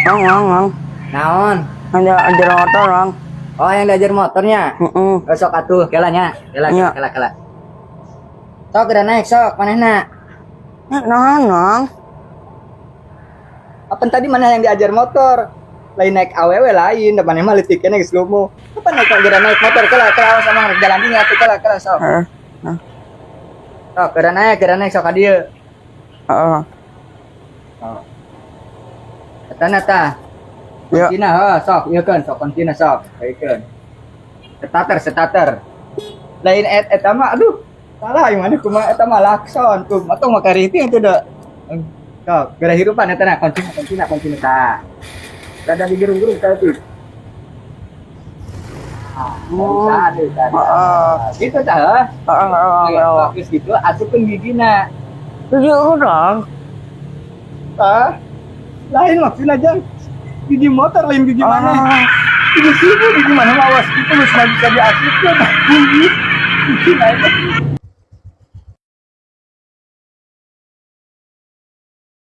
Mang, mang, mang. Naon? Ada ajar motor, Mang. Oh, hayang diajar motornya. Heeh. Oh, sok atuh, kela nya. Kela, Iya. kela, kela. Sok geura naik sok, manehna. Eh, naon, Mang? Apa tadi mana hayang diajar motor? Lain naik awewe lain, da maneh mah leutik keneh geus lumuh. Apa naik geura naik motor kela, kela, awas sama rek jalan dinya atuh, kela, kela sok. Heeh. Sok geura naik sok ka dieu. Heeh. Sok. Etana tah. Ya. Kuncina heuh, sok ieu keun, sok kuncina sok. Ieu. Starter, starter. Lain eta mah aduh. Salah yang mana kumaha, eta mah lakson tuh. Atau mah kariti itu da. Sok, geura hirupan eta na, kuncina, kuncina, kuncina tah. Rada digerung-gerung tadi. Ah, Oh. bisa deh, bisa. Heeh. Gitu tah, heuh. Heeh, heeh, heeh. Terus gitu asupkeun gigina. Jadi urang. Ah, lain maksudnya jang. Gigi motor lain gigi mana? Ah. Gigi situ, gigi mana mah awas itu geus mah bisa diasupkeun. Gigi. Gigi naik.